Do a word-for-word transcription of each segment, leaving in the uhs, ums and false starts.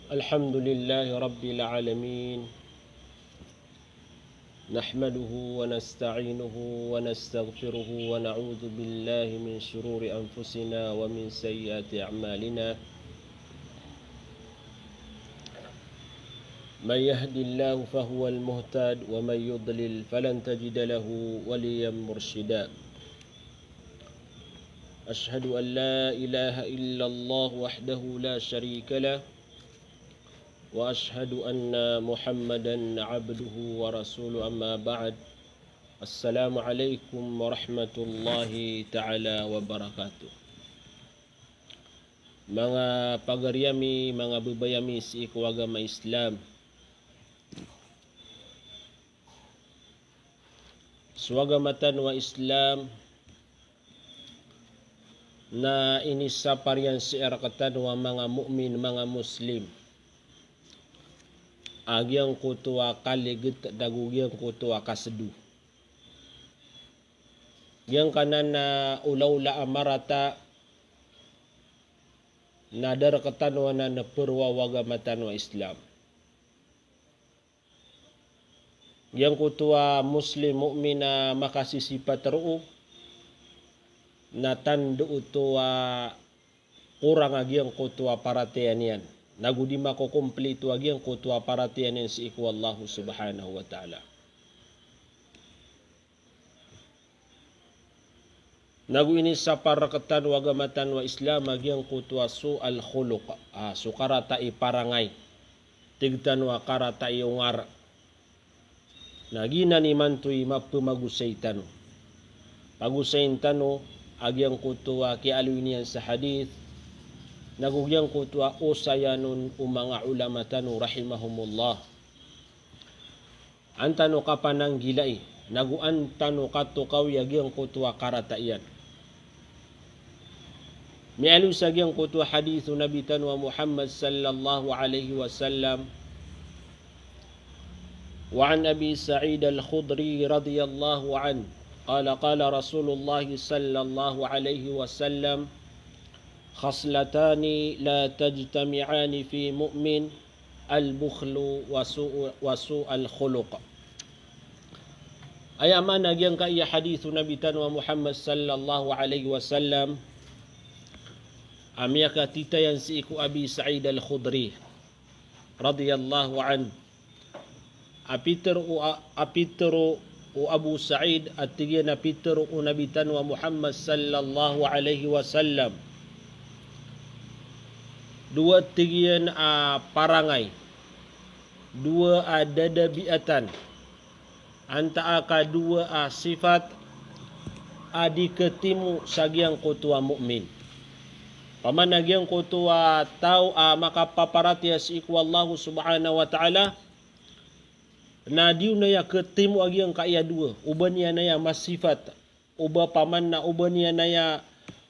الحمد لله رب العالمين. نحمده ونستعينه ونستغفره ونعوذ بالله من شرور أنفسنا ومن سيئات أعمالنا. من يهد الله فهو المهتد ومن يضلل فلن تجد له وليا مرشدا. أشهد أن لا إله إلا الله وحده لا شريك له، وأشهد أن محمدا عبده ورسوله، أما بعد. السلام عليكم ورحمة الله تعالى وبركاته. Manga pagari ami, manga babay ami sii ko agama Islam. So agama tano a Islam na inisapar iyan sii rektano a manga mu'min, manga Muslim, a giyangkoto a kaliget ago giyangkoto a kasedo. Giyangkanan a olaola a marata na da rektano anan a peroa o agama tano a Islam. Giyangkoto a Muslim, mu'min a makasisipat roo na tando oto a korang a giyangkoto a paratiyaya niyan, nago di makokomplito a giyangkoto a paratiyaya niyan sii ko Allah Subhanahu wa Ta'ala. Nago inisapar rektano o agama tano a Islam a giyangkoto a su'al khuluq, a, so karata i parangay. Tig tano a karata i ongar. Na giyanan imanto i mapemagosay tano. Pagosayin tano a giyangkoto a kiyaaloy niyan sa hadith, nago giyangkoto a osayan on o manga ulama tano rahimahumullah. An tano kapananggilai, nago an tano katokawi a giyangkoto a karata iyan. Miyaaloy sa giyangkoto a hadith o Nabi tano a Muhammad sallallahu alaihi wasallam. وعن أبي سعيد الخدري رضي الله عنه قال: قال رسول الله صلى الله عليه وسلم: خصلتان لا تجتمعان في مؤمن، البخل وسوء، وسوء الخلق. Aya maana giyangkaya hadith o Nabi tano a Muhammad sallallahu alaihi wasallam, a miyakatitayan sii ko Abi Sa'id Al-Khudri radiyallahu anhu. A pitero o, a, a pitero o Abu Sa'id, a tig iyan a pitero o Nabi tano a Muhammad sallallahu alaihi wasallam. Dowa, tig iyan, a parangay, dowa a dadabiatan, antaa ka dowa a sifat a di ketimo sa giyangkoto a mu'min. Paman a giyangkoto a taw a makapaparatiyaya sii ko Allah Subhanahu wa Ta'ala, na di on aya ketimo a giyangkaya dowa, o ba niyan aya masifat, o ba paman na o ba niyan aya,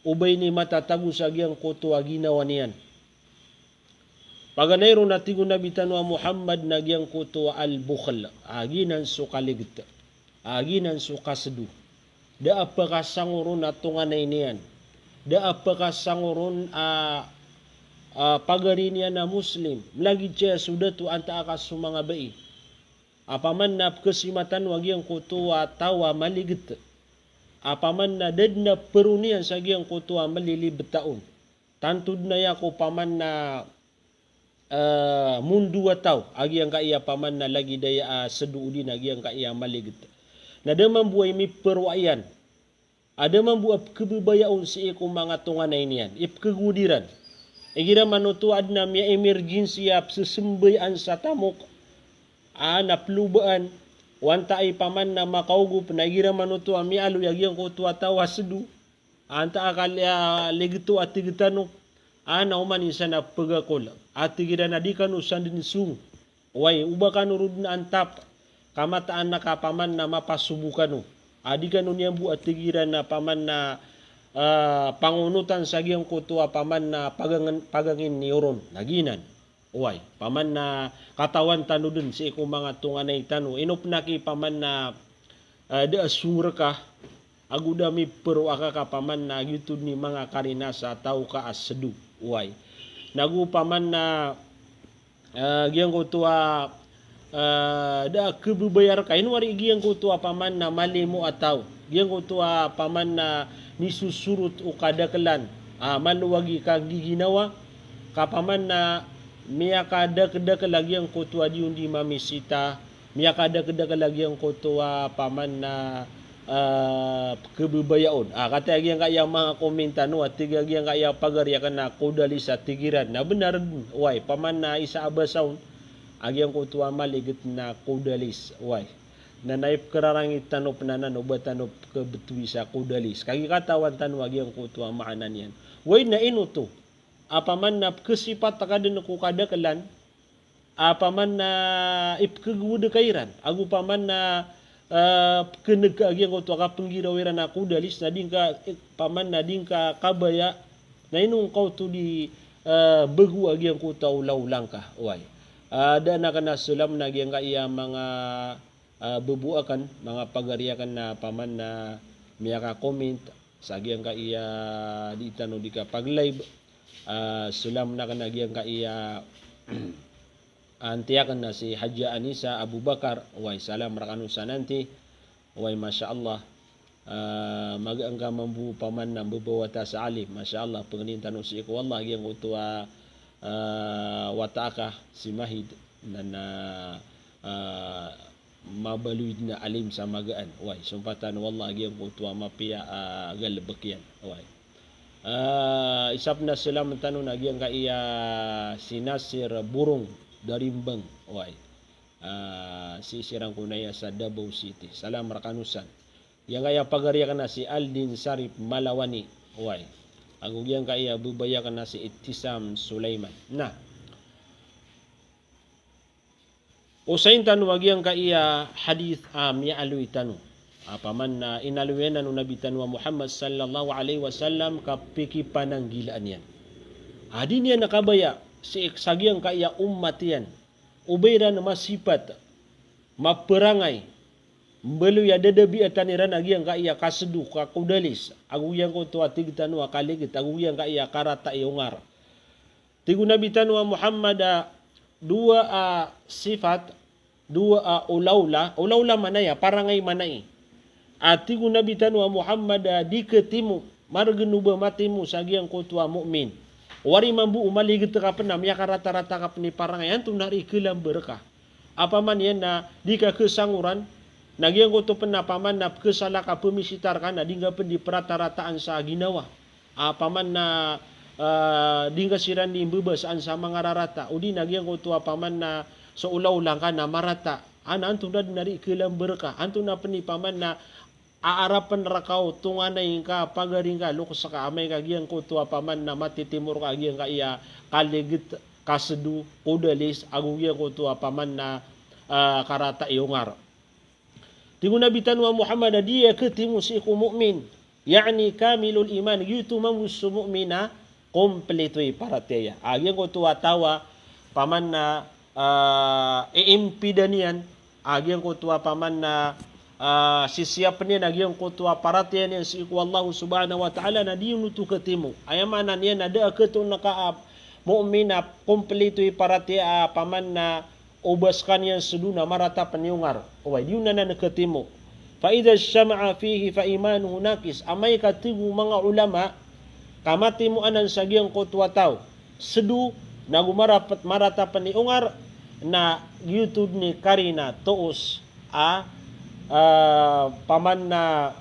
o ba ini matatago sa giyangkoto a ginawa niyan. Paganay ron a tig o Nabi tano a Muhammad na giyangkoto a al-bukhl, a giyanan so kaliget, a giyanan so kasedo. Da a pekasangoron a tonganay niyan. Da a pekasangoron a, a pagari niyan a Muslim. Lagid saya so dato antaa ka so manga bai. A paman na pekesimatan o a giyangkoto a taw a maliget. A paman na da den a peroniyan sa giyangkoto a malilibet on. Tanto den aya ko paman na, eh, mondo a taw a giyangkaya paman na lagid aya a sedo odi na giyangkaya maliget. Na da mambo a miperoa iyan. A da mambo a pekebebaya on sii ko manga tonganay niyan, ipekegodiran. Igira manoto a aden a miya-emergency a pesesembayaan sa tamok, a na pelobaan, o antaa i paman na makaogop, na igira manoto a miyaaloy a giyangkoto a taw a sedo, antaa ka li-, a ligeto a tig tano, a na oman i isa na pegakol, a tig iran a di kano sanden song. Oway, o ba kano ron den antap, ka mataan a ka paman na mapasobo kano. A di kano niyan bo a tig iran a paman na, ah, pangonotan sa giyangkoto a paman na pagangen-, pagangin iyo ron. Na giyanan. Oway, paman na katawan tano den sii ko manga tonganay tano. Ino pen aki paman na, ah, da a song reka, ago da miperoa ka ka paman na giyoto den i manga karina sa taw ka a sedo. Oway. Nago paman na Ah, giyangkoto a, ah, da a khababaya rka, ino ari giyangkoto a paman na malimo a taw. Giyangkoto a paman na misosorot o kadaklan. Ah, malo a gi kagiginawa. Ka paman na miyakadakdakl a giyangkoto a di on di mamisita. Miyakadakdakl a giyangkoto a paman na, ah, pkhababaya on. Ah, katii a giyangkaya manga comment tano a tig a giyangkaya pagari akn na Kodalis a tig iran. Na bnar dn, oway, paman na isa a basa on a giyangkoto a maligt na Kodalis, oway. Na na ipkhararangit tano pn anan o ba tano pkhabtoi sa Kodalis. Kagiya katawan tano a giyangkoto a maana niyan. Oway, na ino oto a paman na pkhasipat ka dn ko kadaklan, a paman na ipkhagowad ka iran, ago paman na, ah, pkhaneg ka a giyangkoto a kapnggiraw iran a Kodalis, na di ngka, eh, paman na di ngka kabaya, na ino ngka oto di, ah, bago a giyangkoto a olaola ngka, oway. Ah, da a na kna salam na giyangkaya manga, ah, bbo akn, manga pagari akn na paman na miyaka-comment sa giyangkaya di tano di kapag-live. Ah, salam na kna giyangkaya anti akn na si Hadja Anisa Abubakar, oway, salam rkano san anti, oway, masha Allah. Ah, magaan ka mambo paman na mbabawata sa alim, masha Allah, pangnin tano sii ko Allah, giyangkoto a, ah, wata aka si Mahid, na, na, ah, mabaloy dn a alim sa magaan. Oway, sompatan o Allah a giyangkoto a mapiya a galbk iyan. Oway. Ah, isa pn a salam tano na giyangkaya si Nasir Borong Darimbang. Oway. Ah, sii siran ko naya sa Davao City. Salam rkano san. Giyangkaya pagari akn na si Aldin Sarip Malawani. Oway. Ago giyangkaya babay akn na si Itisam Sulaiman. Na osayin tano a giyangkaya hadith a miyaaloy tano. A paman na inaloy anan o Nabi tano a Muhammad sallallahu alaihi wasallam ka pikipananggilaan iyan. A di niyan kabaya sii sa giyangkaya ummat iyan o ba iran masipat, maparangay, mbaloy a dadabiatan iran a giyangkaya kasdo, ka Kodalis, ago giyangkoto a tig tano a kalikt, ago giyangkaya karata i ongar. Tig o Nabi tano a Muhammad a dowa a sifat, dowa a olaola, olaola manaya, parangay manaya. A tig o Nabi tano a Muhammad a di khatimo, margn o ba matimo sa giyangkoto a mu'min. Oway, mambo o malikt ka pn a miyakaratarata ka pn i parangay, antonaa i khalambar ka? A paman iyan na di ka khasangoran, na giyangkoto pn a paman na pkhasala ka pamisita rka na di ngka pn di pratarataan sa ginawa. A paman na, ah, di ngka siran di mbabasaan sa manga rarata. Odi na giyangkoto a paman na so olaola ngka na marata. Ana antonaa dn ari khalambar ka? Antonaa pn i paman na aarapn rka o tonganay ngka, pagari ngka, loks ka, amay ka giyangkoto a paman na matitimo rka a giyangkaya kalikt, kasdo, Kodalis, ago giyangkoto a paman na, ah, karata i ongar. Tig o Nabi tano a Muhammad a di khatimo sii ko mu'min, ya'ni kamilul iman, giyoto mambo so mu'min a komplito i paratiyaya. A giyangkoto a taw a paman na, ah, iimpidan iyan a giyangkoto a paman na, ah, sisiyapn iyan a giyangkoto a paratiyaya niyan sii ko Allah subhanahu wa ta'ala na di on oto khatimo. Aya maana niyan na da a khatoon ka a mu'min a komplito i paratiyaya a paman na o ba skaniyan sdo na marata pn i ongar. Oway, di on anan khatimo. Fa idha ijtama'a fihi fa imanuhu naqis. Amay ka tig o manga ulama ka matimo anan sa giyangkoto a taw sdo, nago marap-, marata pn i ongar, na giyoto dn i karina toos a, ah, paman na,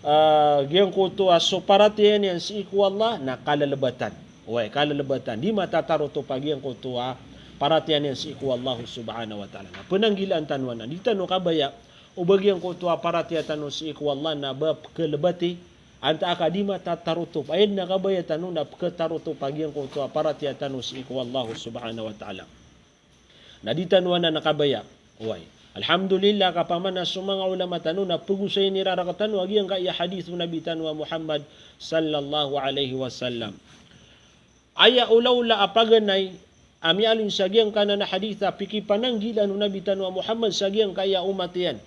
ah, giyangkoto a so paratiyaya niyan sii ko Allah na kalalbatan. Oway, kalalbatan. Di matatarotop a giyangkoto a paratiyaya niyan sii ko Allah subhanahu wa ta'ala. Na pnanggilaan tano anan. Di tano kabaya o ba giyangkoto a paratiyaya tano sii ko Allah na ba pkhalbati, antaa ka di matatarotop. Aya dn a kabaya tano na pkhatarotop a giyangkoto a paratiyaya tano sii ko Allah subhanahu wa ta'ala. Na di tano anan kabaya. Oway. Alhamdulillah, ka paman na so manga ulama tano na pgosayin iran rktano a giyangkaya hadith o Nabi tano a Muhammad sallallahu alaihi wasallam. Aya olaola a paganay a miyaaloy sa giyangkanan a hadith a pikipananggilaan o Nabi tano a Muhammad sa giyangkaya umat iyan.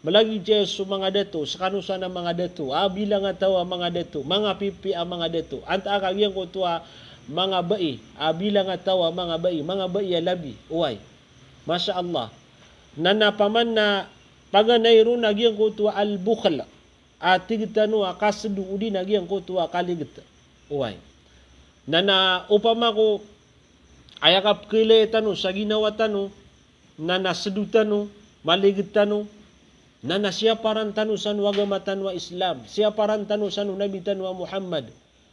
Malagid iyan so manga dato, skano san a manga dato, a bilang a taw a manga dato, manga pipiya a manga dato. Antaa ka giyangkoto a manga bai, a bilang a taw a manga bai, manga bai a labi, oway. Masha Allah. Na na paman na paganay ron a giyangkoto a al-bukhl, a tig tano a kasdo odi na giyangkoto a kaliget. Oway. Na na opama ko aya kapkhailay tano sa ginawa tano, na na sedo tano, maliget tano, na na siyaparan tano san o agama tano a Islam, siyaparan tano san o Nabi tano a Muhammad.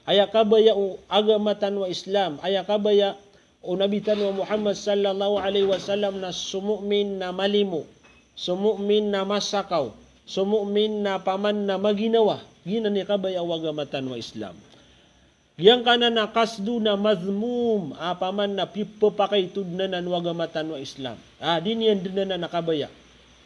Aya kabaya o agama tano a Islam, aya kabaya o Nabi tano a Muhammad sallallahu alaihi wasallam na so mu'min na malimo, so mu'min na masakaw, so mu'min na paman na maginawa. Giyanan i kabaya o agama tano a Islam. Giyangkanan a kasdo na madhmum, a paman na pipepakaitod anan o agama tano a Islam. A, di niyan den anan a kabaya.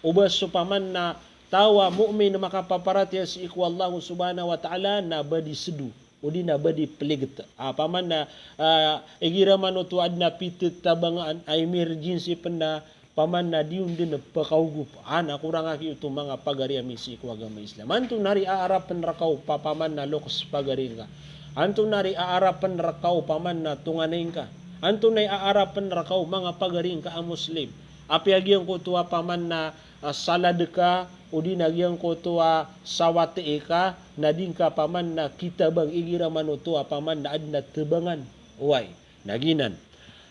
O ba so paman na taw a mu'min makapaparatiyaya sii ko Allah subhanahu wa ta'ala na ba di sedo, odi na ba di peliget. A paman na, a, igira man oto aden a pitetabangan a emergency pen na paman na di on den pekaogop. A, na korang aki oto manga pagari ami sii ko agama Islam. Antonaa i aarapen reka o pa-, paman na lokes pagari ngka? Antonaa i aarapen reka o paman na tonganay ngka? Antonaa i aarapen reka o manga pagari ngka a Muslim? Apiya giyangkoto a paman na, a, salad ka, odi na giyangkoto a sawati ka, na di ngka paman na kitabang igira man oto a paman na aden a tebangan. Oway. Na giyanan.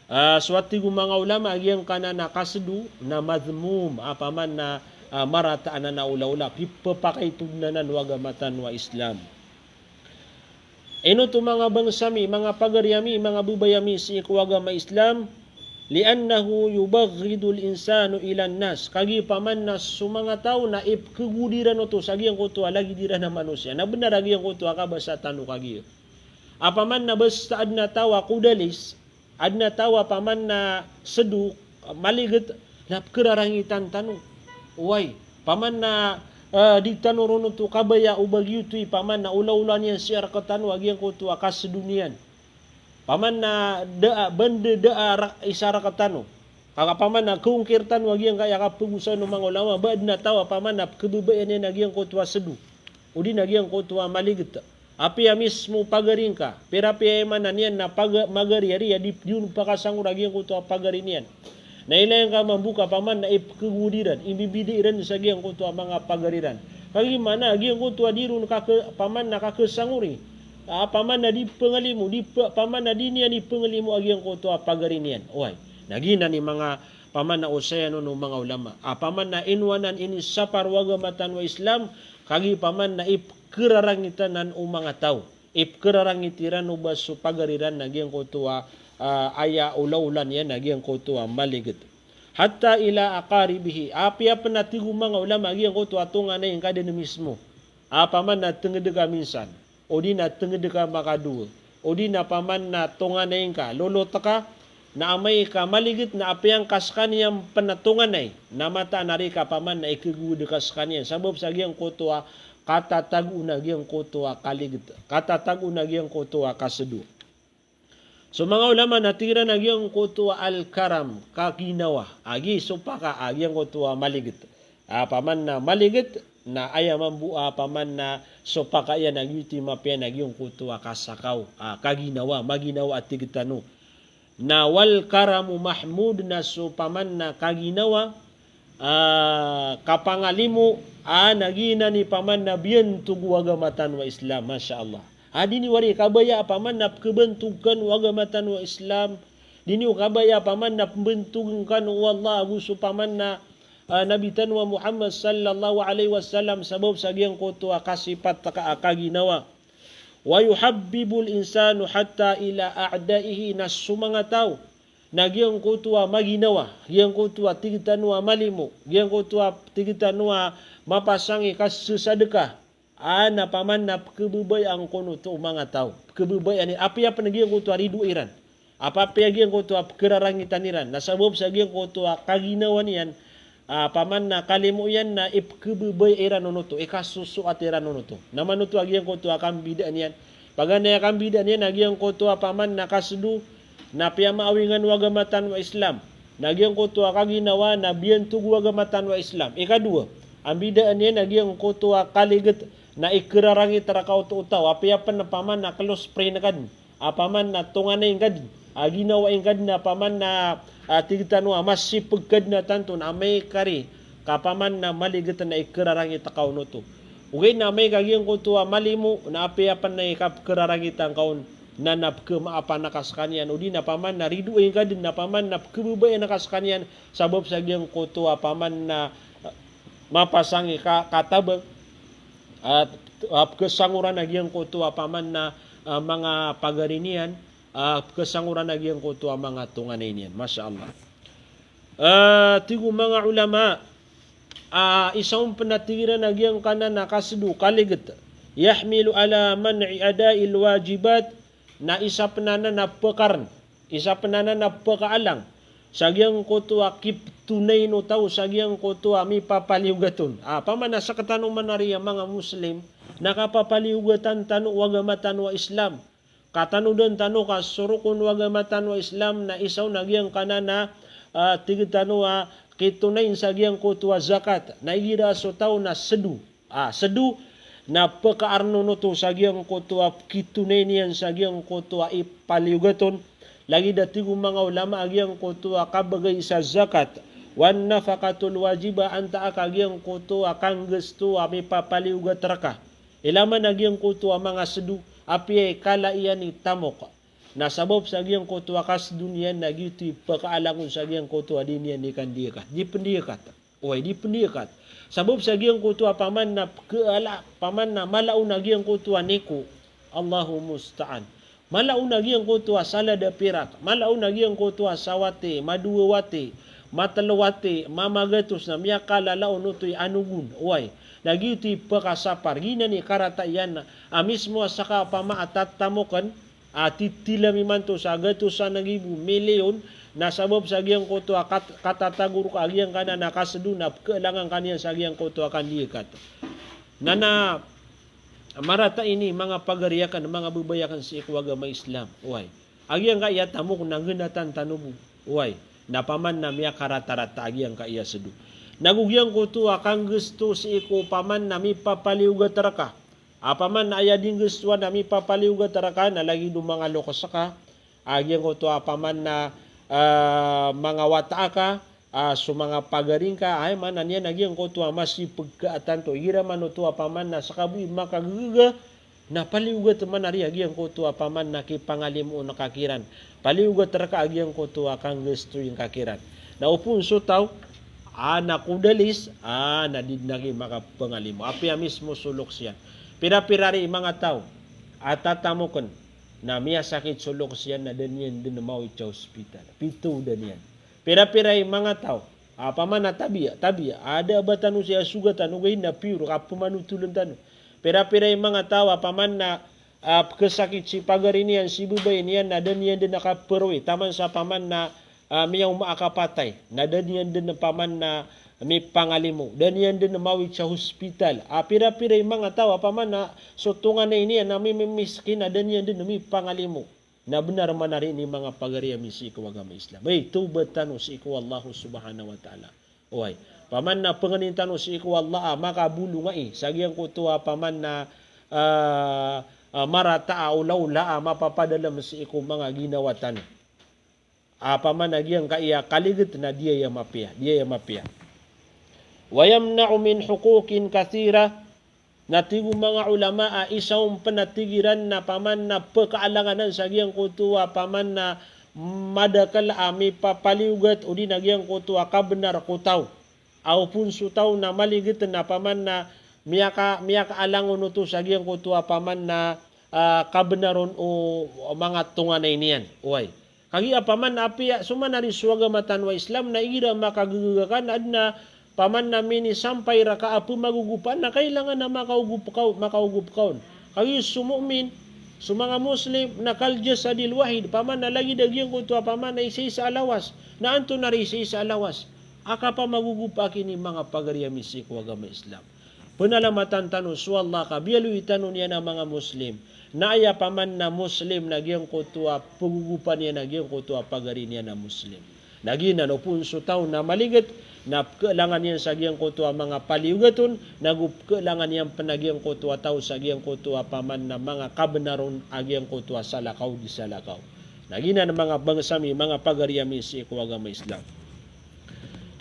A, so a tig o manga ulama a giyangkanan a kasdo na madhmum, a paman na, a, marata anan a olaola, pipepakaitod anan o agama tano a Islam. Ino oto manga bangsa mi, manga pagari ami, manga bebay ami sii ko agama Islam, li'annahu yubaghidul insanu ilan nas. Kagiya paman na so manga taw na ipekegowad iran oto sa giyangkoto a lagid iran a manosiya. Na benar a giyangkoto a kabasa tano kagiya. A paman na basta aden a taw a kodalis, aden a taw a paman na sedo, maliget, na pekerarangitan tano. Oway, paman na, e, di tano ron oto kabaya o ba giyoto i paman na olaola niyan sii rektano a giyangkoto a kasedo niyan. Paman na da a, banda da a ra-, isa rektano. Kagiya paman na keongkir tano a giyangkaya kapegosayn o manga ulama, ba aden a taw a paman na pekebebayaan iyan a giyangkoto a sedo, odi na giyangkoto a maliget. Apiya mismo pagari ngka, pira-pira i maana niyan na paga-, magari ari a di, di on pakasangor a giyangkoto a pagari niyan. Na ilay ngka mambo ka paman na ipekegowad iran, imbibida iran sa giyangkoto a manga pagari ran. Kagiya maana a giyangkoto a di ron kake-, paman na kakesangori. A, paman na di pengalimo, di pe-, paman na di niyan ipengalimo a giyangkoto a pagari niyan. Oway. Na giyanan i manga paman na osayan o manga ulama. A, paman na ino anan inisapar o agama tano a Islam, kagiya paman na ipekerarangitan anan o manga taw. Ipekerarangit iran o ba so pagari ran a giyangkoto a, a, aya olaola niyan a giyangkoto a maliget. Hatta ila aqaribihi. Apiya pen a tig o manga ulama a giyangkoto a tonganay ngka den mismo. A paman na tenged ka minsan, odi na tenged ka makadowa, odi na paman na tonganay ngka, lolot ka, na amay ka maliget na apiya ngka sekaniyan pen a tonganay, na mataan a ari ka paman na ikegowad ka sekaniyan. Sabap sa giyangkoto a katatago na giyangkoto a kaliget, katatago na giyangkoto a kasedo. So manga ulama na tig iran a giyangkoto a al-karam, kaginawa, a giya sopaka a giyangkoto a maliget. A paman na maliget, na aya mambo a paman na sopaka iyan a giyoto i mapiya na giyangkoto a kasakaw, a kaginawa, maginawa a tig tano. Na wal karamu mahmud, na so paman na kaginawa, a, kapangalimo, a, na giyanan i paman na biyantog o agama tano a Islam, masha Allah. A, di niyo ari kabaya a paman na pekebantog kano o agama tano a Islam. Di niyo kabaya a paman na pembantog kano o Allah ago so paman na, a, Nabi tano a Muhammad sallallahu alaihi wasallam, sabap sa giyangkoto a kasipat ka a kaginawa. Wa yuhabbibul insanu hatta ila a'daihi, na so manga taw na giyangkoto a maginawa, giyangkoto a tig tano a malimo, giyangkoto a tig tano a mapasang i kasesadeka, a na paman na pekebebayaan kon oto o manga taw. Pekebebayaan i, apiya pen giyangkoto a ridoa iran. Apiya giyangkoto a pekerarangitan iran. Na sabap sa giyangkoto a kaginawa niyan, a, paman na kalimo iyan na ipekebebay iran on oto, ikasosoat iran on oto. Na manoto a giyangkoto a kambidaan iyan. Paganay a kambidaan iyan a giyangkoto a paman na kasedo, na piyamaawingan o agama tano a Islam. Na giyangkoto a kaginawa, na biyantog o agama tano a Islam. Ikadowa, a mbidaan iyan a giyangkoto a kaliget, na ikerarangit reka oto o taw. Apiya pen paman na close friend ka den. a paman na tonganay ngka dn, a ginawa ingka dn a paman na, ah, tig tano a masipg ka dn a tanto na amay ka ri, ka paman na maligt na ikrarangit ka on oto. Ogaid na amay ka giyangkoto a malimo, na apiya pn na ikapkararangitan ka on, na, na pkhamaapan ka skaniyan, odi na paman na ridoay ngka dn, na paman na pkhababayaan ka skaniyan, sabap sa giyangkoto a paman na, ah, mapasang i ka, katabang, ah, ah, pkhasangoran a giyangkoto a paman na, ah, manga pagari niyan, ah, pkhasangoran a giyangkoto a manga tonganay niyan. Masha Allah. Ah, tig o manga ulama, ah, isa on pn a tig iran a giyangkanan a kasdo, kaligt. Yahmilu ala man'i ada'il wajibat, na isa pn anan a pkarn, isa pn anan a pkaalang sa giyangkoto a kiptonayn o taw sa giyangkoto a mipapaliyogat on. Ah, paman na sktano man ari a manga Muslim, na kapapaliyogatan tano o agama tano a Islam. Katanodan tano ka so rokon o agama tano a Islam na isa on a giyangkanan a, ah, tig tano a kitonayn sa giyangkoto a zakat. Na igira so taw na sdo. Ah, sdo na pkaarn on oto sa giyangkoto a kitonayn iyan sa giyangkoto a ipaliyogat on. Lagid a tig o manga ulama a giyangkoto a kabgay sa zakat. Wan nafaqatul wajibah, antaa ka giyangkoto a kanggasto a mipapaliyogat rka. Ilay man a giyangkoto a manga sdo, apiya i kala iyan i tamok. Na sabap sa giyangkoto a kasdo niyan na giyoto i pkaalang on sa giyangkoto a di niyan di kandiyakat. Di pndiyakat. Oway, di pndiyakat. Sabap sa giyangkoto a paman na pkaala, paman na mala on a giyangkoto a niko. Allahul musta'an. Mala on a giyangkoto a salad a pirak. Mala on a giyangkoto a sawati, madowati, matlowati, mamagatos na miyakala on oto i anogon. Oway. Na giyoto i pkasapar. Giyanan i karata iyan na a mismo a ska a paman a tatamokn, a titilami manto sa gatosan a gibo, miliyon, na sabap sa giyangkoto a kat-, katatagor ka a giyangkanan a kasdo na pkaalangan ka niyan sa giyangkoto a kandiyakat. Na, na marata ini manga pagari akn, manga babay akn sii ko agama Islam. Oway. A giyangkaya tamok na nggnatan tano bo. Oway. Na paman na miyakaratarata a giyangkaya sdo. Nago giyangkoto a kanggasto sii ko paman na mipapaliyogat rka. A paman na aya di nggastoan a mipapaliyogat rka na lagid o manga loks ka, a giyangkoto a paman na, ah, manga wata ka, ah, so manga pagari ngka, aya maana niyan a giyangkoto a masipg ka a tanto, igira man oto a paman na ska bo i makagagaga, na paliyogat man ari a giyangkoto a paman na kipangalimoon ka kiran. Paliyogat rka a giyangkoto a kanggastoy ngka kiran. Na opama so taw, a na kodalis, a na di dn aki makapangalimo. Apiya mismo so loks iyan. Pira-pira ari i manga taw a tatamokn na miyasakit so loks iyan na da niyan dn mawit sa hospital. Pithawdan iyan. Pira-pira i manga taw a paman na tabiya, tabiya, a da a ba tano siya sogatan, ogaid na piyor ka pmanotoln tano. Pira-pira i manga taw a paman na, ah, pkhasakit si pagari niyan, si babay niyan, na da niyan dn a kaproi, taman sa paman na, ah, miyaoma a kapatay, na da niyan dn paman na mipangalimo, da niyan dn mawit sa hospital. Ah, pira-pira i manga taw a paman na so tonganay niyan na mimimiskin, na da niyan dn mipangalimo. Na bnar man ari ini manga pagari ami sii ko agama Islam. Ay, tawbat tano sii ko Allah subhanahu wa ta'ala. Oway. Paman na pangnin tano sii ko Allah a makabolongai sa giyangkoto a paman na, ah, ah, marata a olaola a mapapadalm sii ko manga ginawa tano. A paman na giyangkaya kaligt na di aya mapiya, di aya mapiya. Wa yamna'u min huquqin kathira. Na tig o manga ulama a isa on pn a tig iran na paman na pkaalangan anan sa giyangkoto a paman na madakl a mipapaliyogat odi na giyangkoto a kabnar ko taw. Aw pn so taw na maligt na paman na miyaka-, miyakaalang on oto sa giyangkoto a paman na, ah, kabnar on o manga tonganay niyan. Oway. Kagiya paman na apiya, so man ari so agama tano a Islam, na igira makagagaga ka na adn a paman na minisampay rka a pmagogop a, na kailangan na makaogop ka, makaogop ka on. Kagiya so mu'min, so manga Muslim, na kal jasadil wahid, paman na lagid a giyangkoto a paman na isa-isa a lawas. Na antonaa i isa-isa a lawas? A kapamagogop a kini manga pagari ami sii ko agama Islam. Pnalamatan tano so Allah ka biyaloy tano niyan a manga Muslim. Na aya paman na Muslim na giyangkoto a pagogopan iyan a giyangkoto a pagari niyan a Muslim. Na giyanan o phoon so taw na maliget, na pkhalangan iyan sa giyangkoto a manga paliyogat on, nago pkhalangan iyan pn a giyangkoto a taw sa giyangkoto a paman na manga kabnar on a giyangkoto a salakaw di salakaw. Na giyanan manga bangsa mi, manga pagari ami sii ko agama Islam.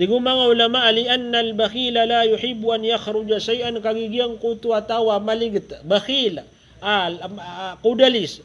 Tig o manga ulama, "Li'anna al-bakhila la yuhibbu an yakhruja shay'an," kagiya giyangkoto a taw a maliget, bakhil, a, a, kodalis.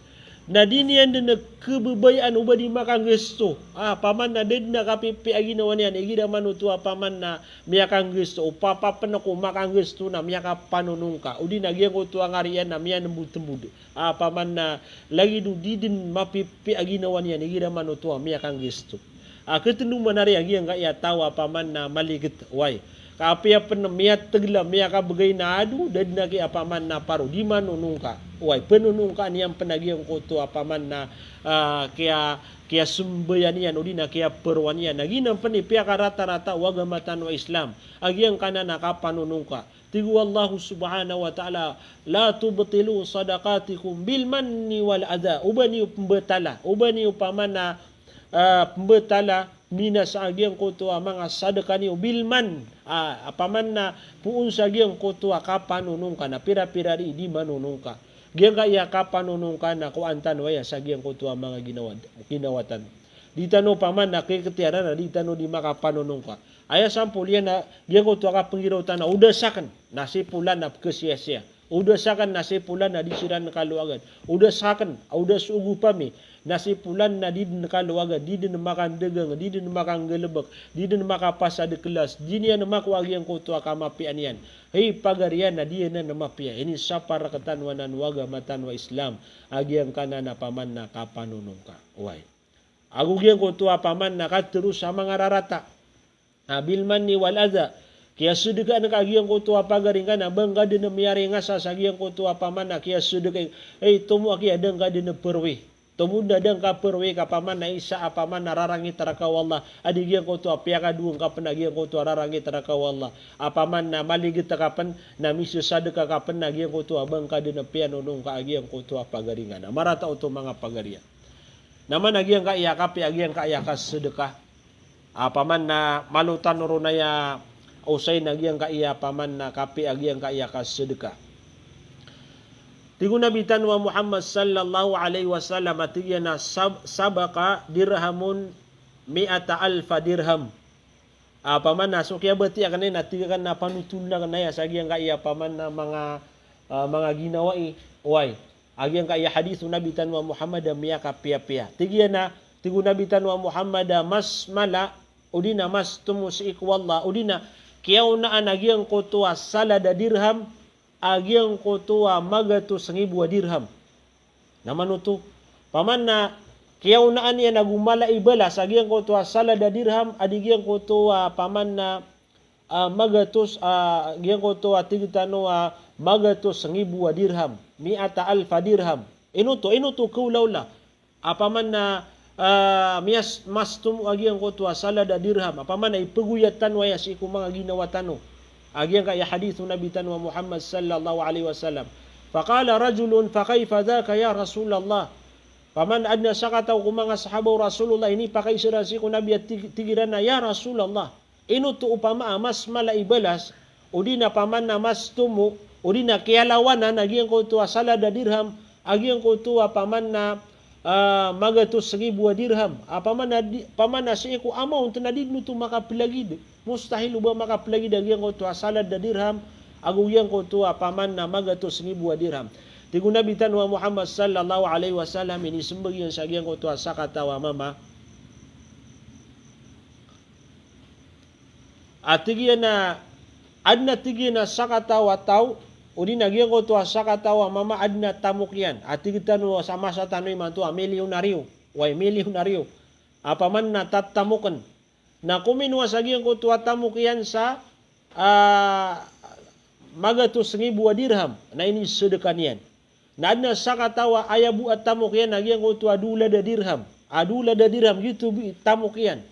Na di niyan dn khababayaan o ba di makanggasto. A, paman na da dn a kapipiya a ginawa niyan, igira man oto a paman na miyakanggasto, o papapn ko makanggasto na miyakapanonongka. O di na giyangkoto a ngari iyan na miyanmbotmbod. A, paman na lagid o di dn mapipiya a ginawa niyan, igira man oto a miyakanggasto. A, khatndo man ari a giyangkaya taw a paman na maliget, oway. Ka apiya pn miyatgl a miyakabgay na ado, da dn a kiya paman na paro, di manonongka. Oway, pnonongkaan iyan pn a giyangkoto a paman na, a, kiya, kiyasambayaan iyan, o di na kiyaparowan iyan. Na giyanan pn i piyakaratarata o agama tano a Islam a giyangkanan a kapanonongka. Tig o Allah subhanahu wa ta'ala, "La tubtilu sadaqatikum bil manni wal adha." O ba niyo pmbtala, o ba niyo paman na, a, pmbtala, minasa a giyangkoto a manga sadka niyo, bil mann, a, a paman na phoon sa giyangkoto a kapanonongka, na pirapira di, di manonongka. Giyangkaya kapanonongka na kowaan tano aya sa giyangkoto a manga ginawa, ginawa tano. Di tano paman na kiktiyaran a di tano di makapanonongka. Aya sampol iyan na giyangkoto a kapnggiraw tano, o da sakn na si polan na pkhasiyasiya. O da sakn na si polan na di siran kalowagan. O da sakn, o da sogo pami na si polan na di dn kalowagan, di dn makandagang, di dn makanggalbk, di dn makapasad klas, di niyan makowa giyangkoto a kamapiya niyan. Hay pagari, aya na di anan mapiya. Inisapar rktano anan o agama tano a Islam a giyangkanan a paman na kapanonongka. Oway. Ago giyangkoto a paman na katharo sa manga rarata. A, bil manni wal adha. Kiyasadkaan ka a giyangkoto a pagari ngka na ba ngka dn miyaringasa sa giyangkoto a paman na kiyasadka. Ay, tomo a kiya da ngka dn prwi. Tomo na da ngka prwi ka paman na isa a paman na rarangit rka o Allah. A di giyangkoto a piyakadowa ngka pn a giyangkoto a rarangit rka o Allah. A paman na maliget ka pn, na misasadka ka pn a giyangkoto a ba ngka dn piyanonongka a giyangkoto a pagari ngka. Na marata oto manga pagari a Na man a giyangkaya kapiya, a giyangkaya kasadka. A paman na malo tano ron aya osay na giyangkaya paman na kapiya, a giyangkaya kasadka. Tig o Nabi tano a Muhammad sallallahu alaihi wasallam, a tig iyan a sab-, sabaqa dirhamun mi'ata alfa dirham. A paman na so kiyabatiya akn iyan a tig akn na panotoln akn aya sa giyangkaya paman na manga, a, manga ginawai. Oway. A giyangkaya hadith o Nabi tano a Muhammad a miyakapiyapiya. Tig iyan a, tig o Nabi tano a Muhammad a mas mala, odi na mas tomo sii ko Allah, odi na kiyaonaan a giyangkoto a salad a dirham, a giyangkoto a magatos ngibo a dirham. Na manoto, paman na kiyaonaan iyan ago mala i balas a giyangkoto a salad a dirham, a di giyangkoto a paman na a, magatos, a, giyangkoto a tig tano a magatos ngibo a dirham, mi'ata alfa dirham. Ino oto, ino oto kaolaola. A paman na, a, miyas-, mas tomo a giyangkoto a salad a dirham. A paman na ipegoyat tano aya sii ko manga ginawa tano. A giyangkaya hadith o Nabi tano a Muhammad sallallahu alaihi wasallam. Faqala rajulun, "Fa kaifa dhaka ya Rasulallah?" Paman adn a sakataw ko manga sahaba o Rasulullah, inipakaiza iran sii ko Nabi a tig-, tig iran a, "Ya Rasulallah, ino oto opama a mas mala i balas, odi na paman na mas tomo, odi na kiyalawanan a giyangkoto a salad a dirham, a giyangkoto a paman na, a, magatos ngibo a dirham, a paman na di-, paman na sii ko amount na di dn oto makaplagid. Mustahil o ba makaplagid a giyangkoto a salad a dirham, ago giyangkoto a paman na magatos ngibo a dirham." Tig o Nabi tano a Muhammad sallallahu alaihi wasallam, inismbag iyan sa giyangkoto a sakataw a mama. A tig iyan a, adn a tig iyan a sakataw a taw, odi na giyangkoto a sakataw a mama, adn a tamok iyan. A tig tano sa masa tano imanto a milyonaryo. Oway, milyonaryo. A paman na tatamokn. Na kominowa sa giyangkoto a tamok iyan sa, a, magatos ngibo a dirham. Na inisadka niyan. Na adn a sakataw a aya bo a tamok iyan a giyangkoto a dowa ladan a dirham. A dowa ladan a dirham, giyoto bo i tamok iyan.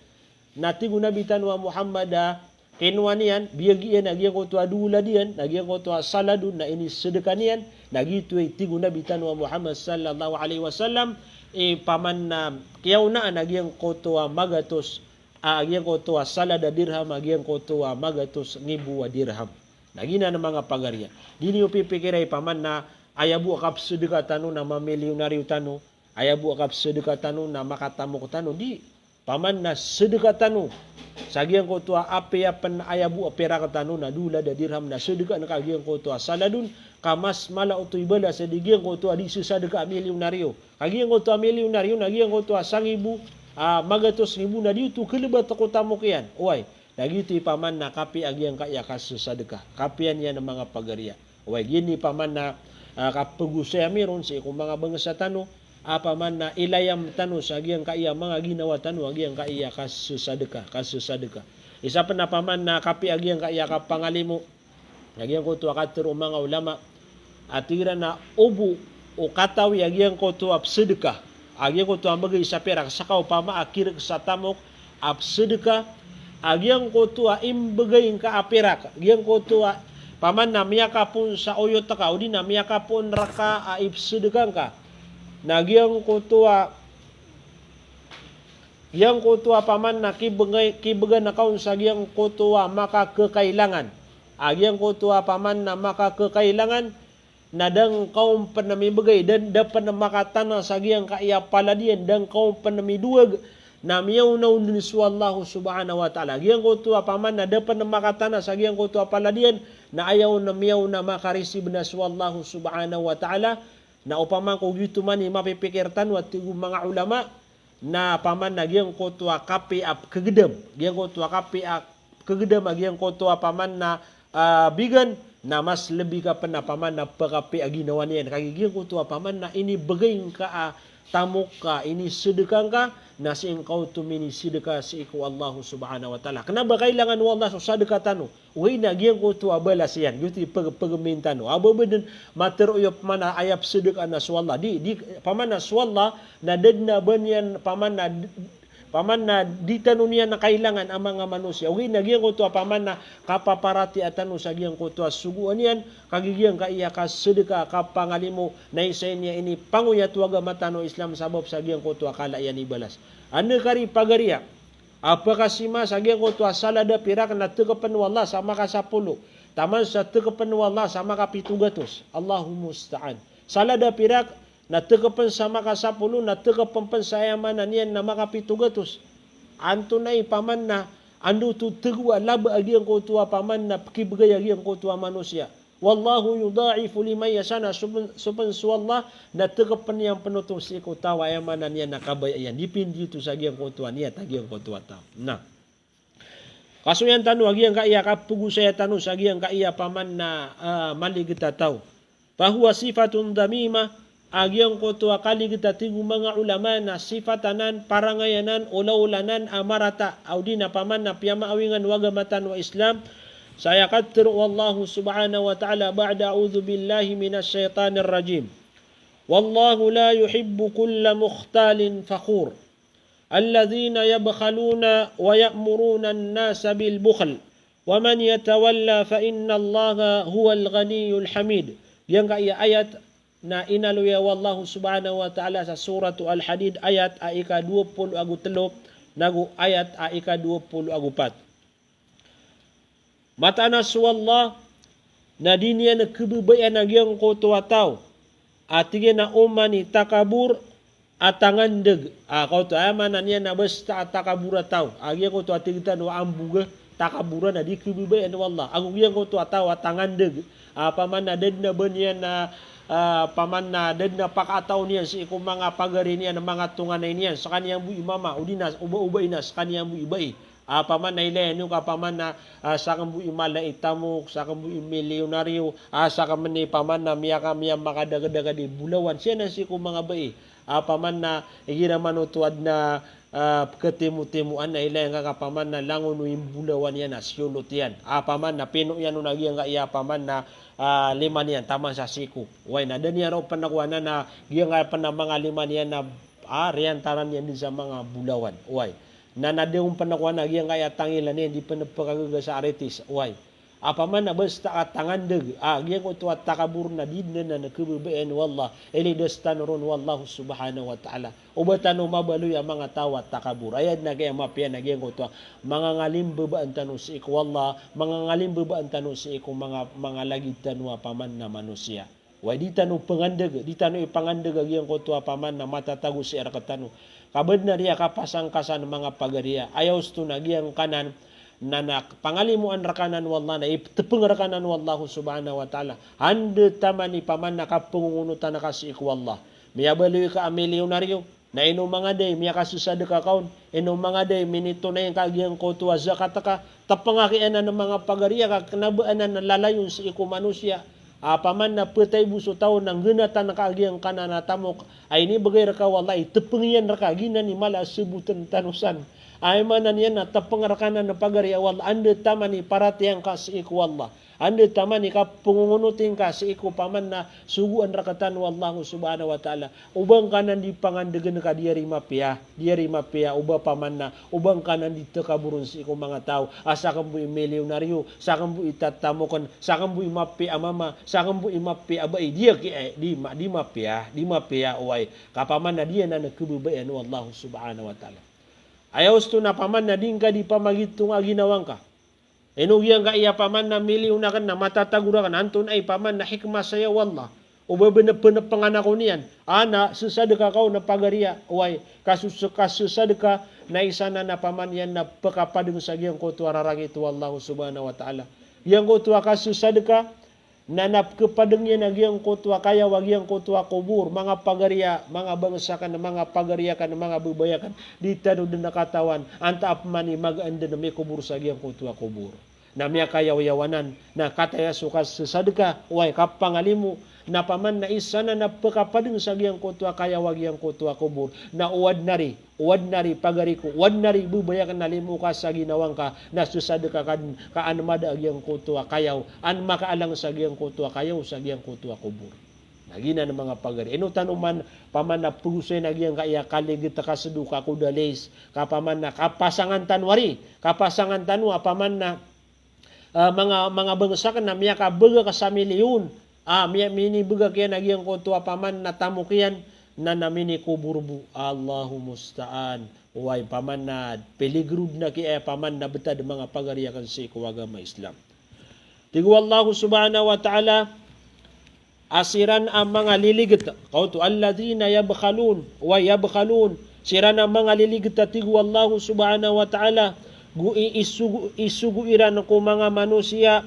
Na tig o Nabi tano a Muhammad a kinowa niyan, biyagi iyan a giyangkoto a dowa ladan iyan, na giyangkoto a salad on, na inisadka niyan, na giyoto i tig o Nabi tano a Muhammad sallallahu alaihi wasallam, i paman na kiyaonaan a giyangkoto a magatos a giyangkoto a salad a dirham a giyangkoto a magatos ngibo a dirham. Na giyanan manga pagariya. Di niyo pipikira i paman na aya bo a kapsedeka tano na mamiliyonaryo tano, aya bo a kapsedeka tano na makatamok tano, di. Paman na sedeka tano sa giyangkoto a apiya pen aya bo a pirak tano na dowa lada dirham na sedekaan ka giyangkoto a salad on, ka mas mala oto i balas a di giyangkoto a di sesadeka a miliyonaryo. Ka giyangkoto a miliyonaryo na giyangkoto a sangibo, a, magatos ngibo na di oto kelebat ko tamok iyan. Oway, na giyoto i paman na kapiya giyangkaya kasesadeka. Kapiya niyan a manga pagariya. Oway, giya i paman na, a, kapegosay ami ron sii ko manga bangsa tano, a paman na ilayam tano sa giyangkaya manga ginawa tano a giyangkaya kasesadeka, kasesadeka. Isa pen a paman na kapiya giyangkaya kapangalimo a giyangkoto a katero o manga ulama a tig iran a obo o katawi a giyangkoto a pesedeka a giyangkoto a mbegay sa pirak, seka opama a kirek sa tamok a pesedeka a giyangkoto a imbegay ngka a pirak, giyangkoto a paman na miyakapoon sa oyot ka odi na miyakapoon reka a ipesedeka ngka. Na giyangkoto a, giyangkoto a paman na kibegay, kibegan ka on sa giyangkoto a makakekailangan. A giyangkoto a paman na makakekailangan, na da ngka on pen mibegay, da, da pen makatana sa giyangkaya palad iyan, da ngka on pen midowag, na miyaona on den so Allahu subhanahu wa ta'ala. Giyangkoto a paman na da pen makatana sa giyangkoto a palad iyan, na aya on miyaona makareceive na so Allahu subhanahu wa ta'ala. Na opama ko giyoto man i mapipikir tano a tig o manga ulama, na paman na giyangkoto a kapiya a kegedam, giyangkoto a kapiya a kegedam a giyangkoto a paman na, a, bigan, na mas lebi ka pen a paman na pekapiya a ginawa niyan. Kagiya giyangkoto a paman na inibegay ngka a tamok ka, inisedeka ngka, na sii ngka oto minisedeka sii ko Allahu subhanahu wa ta'ala. Kena ba kailangan o Allah so sadeka tano. Oway na giyangkoto a balas iyan, giyoto i peg-, pegemin tano. A ba ba den matero iyo paman a aya pesedekaan a so Allah. Di, di, paman a so Allah, na da den a ba niyan paman na, paman na di tano niyan kailangan a manga manosiya. Oway na giyangkoto a paman na kapaparatiyayaa tano sa giyangkoto a sogoan iyan, kagiya giyangkaya kasedeka, kapangalimo, na isa ini a inipangoyat o agama tano Islam sabap sa giyangkoto a kala iyan i balas. Ane kari pagariya a pekasima sa giyangkoto a salad a pirak na tekepen o Allah sa makasapolo. Taman sa tekepen o Allah sa makapito gatos. Allahul musta'an. Salad a pirak na tekepen sa makasapolo, na tekepen pen sa aya maana niyan na makapito gatos. Antonaa i paman na, anda oto tego a laba a giyangkoto a paman na pekibegay a giyangkoto a manosiya. Wallahu yudha'ifu liman yasha, na so pen, so pen so Allah na tekepen iyan pen oto sii ko taw a aya maana niyan na kabaya iyan. Dipindi oto sa giyangkoto a niyat a giyangkoto a taw. Na kasoyan tano a giyangkaya kapegosaya tano sa giyangkaya paman na, a, maliget a taw. Fahuwa sifatun dhamimah, a giyangkoto a kaliget a tig o manga ulama na sifat anan, parangay anan, olaola anan a marata, a odi na paman na piyamaawingan o agama tano a Islam. Sa aya katero o Allahu subhanahu wa ta'ala ba'da a'udhu billahi minash shaytanir rajim. Wallahu la yuhibbu kulla mukhtalin fakhur. Alladhina yabkhaluna wa ya'muruna an-nasa bil bukhl. Wa man yatawalla fa innallaha huwal ghaniyyul hamid. Giyangkaya ayat na inaloya o Allahu subhanahu wa ta'ala sa Suratu Al-Hadid, ayat a ika dowa polo ago telo, nago ayat a ika dowa polo ago pat. Mataan a so Allah na di niyan kebabayaan a giyangkoto a taw a tig iyan a oman i takabor a tangandeg. A, kaoto, aya maana niyan na basta a takabor a taw. A giyangkoto a tig tano a amboga, takabor a na di kebabayaan o Allah. Ago giyangkoto a taw a tangandeg. A, paman na da den a ba niyan na, a, paman na da den a pakataw niyan sii ko manga pagari niyan, manga tonganay niyan, sekaniyan bo i mama, odi na, oba, oba ina, sekaniyan bo i bai. A, paman na ilaya niyo ka paman na, a, saken bo i mala i tamok, saken bo i miliyonaryo, a, saken meni paman na miyaka, miyamakadakadakad i bolawan. Siya na sii ko manga bai. A, paman na igira man oto aden a, a, peketimotimoan na ilaya ngka ka paman na langon o imbolawan iyan na siyolot iyan. A, paman na pino iyan o na giyangkaya paman na, a, lima niyan taman sa siko. Oway, na da niyan roo pen kowan na giyangkaya pen a manga lima niyan na, a, riyantaran iyan den sa manga bolawan. Oway. Na, na di on pen kowan a giyangkaya tangila niyan di pen pekagaga sa aritis. Oway. Opama na basta a tangandeg a giyangkoto a takabur na di dn anan khababayaan o Allah, ilidas tano ron o Allah subhanahu wa ta'ala. O ba tano mabaloy a manga taw a takabur. Aya dn a giya mapiya na giyangkoto a manga ngalimbabaan tano sii ko Allah, manga ngalimbabaan tano sii ko manga, manga lagid tano a opama na manosiya. Oway, di tano pangandeg, di tano ipangandeg a giyangkoto a opama na matatago sii rktano. Ka badn a riya kapasang ka san manga pagari a, aya osto na giyangkanan na, na pangalimoan rkanan o Allah, na iptpng rkanan o Allah subhanahu wa ta'ala. Anda taman i opama na kapangongonotan ka sii ko Allah. Miyabaloy ka a milyonaryo, na ino manga day miyakasasadka ka on, ino manga day minitonay ka giyangkoto a zakat ka, tpnga ki anan manga pagari a ka kna ba anan lalayon sii ko manosiya. Opama na ptay bo so taw na nggnatan ka giyangkanan a tamok a inibgay rka o Allah, itpng iyan rka, giyanan i mala a sabotn tano san. Aya maana niyan na tpng rkanan pagari a o Allah, anda taman i paratiyaya ngka sii ko Allah. Anda taman i kapangongonoti ngka sii ko opama na sogoan rktano o Allah subhanahu wa ta'ala. O ba ngkanan di pangandegn ka di ari mapiya, di ari mapiya, o ba opama na, o ba ngkanan di takaburn sii ko manga taw a sakn bo i milyonaryo, sakn bo i tatamokn, sakn bo i mapiya a mama, sakn bo i mapiya a bai, di aki, eh, di ma-, di mapiya, di mapiya, oway. Ka opama na di anan khababayaan o Allah subhanahu wa ta'ala. Aya osto na opama na di ngka di pamagitonga a ginawa ngka. Ino giyangkaya opama na milyon akn na matatago rakn, antonaa i opama na hikmah saya o Allah. O ba bn pnpngan ako niyan. A na sasadka ka on a pagari a, oway, kaso-, kasasadka na isa na opama niyan na pkapadng sa giyangkoto a rarangit o Allah subhanahu wa ta'ala. Giyangkoto a kasasadka, na, na pkapadng iyan a giyangkoto a kayaw a giyangkoto a kobor, manga pagari a, manga bangsa akn, manga pagari akn, manga babay akn, di tano dn katawan antaa pman i magaan dn mikobor sa giyangkoto a kobor. Na miyakayaw-yaw anan, na kataya so kasasadka, oway, kapangalimo, na opama na isa na, na pkapadng sa giyangkoto a kayaw a giyangkoto a kobor, na o adn ari, o adn ari pagari ko, o adn ari babay akn na limo ka sa ginawa ngka, na sasadka ka dn, ka an mada a giyangkoto a kayaw, an makaalang sa giyangkoto a kayaw, sa giyangkoto a kobor. Na giyanan manga pagari. Ino tano man, opama na pgosayn a giyangkaya kaligit ka sdo ka kodalis, ka opama na kapasangan tano ari, kapasangan tano a opama na ah, manga, manga bangsa akn na miyakabagak sa milyon. Ah, miya-, minibagak iyan a giyangkoto a opama na tamok iyan, na, na minikobor bo. Allahu musta'an. Oway, opama na peligro dn aki aya opama na btad manga pagari akn sii ko agama Islam. Tig o Allah subhanahu wa ta'ala, a siran a manga liligit. Kaoto, alladhina yabkhalun wa yabkhalun. Siran a manga liligit a tig o Allah subhanahu wa ta'ala, go i-, isogo, isogo iran ko manga manosiya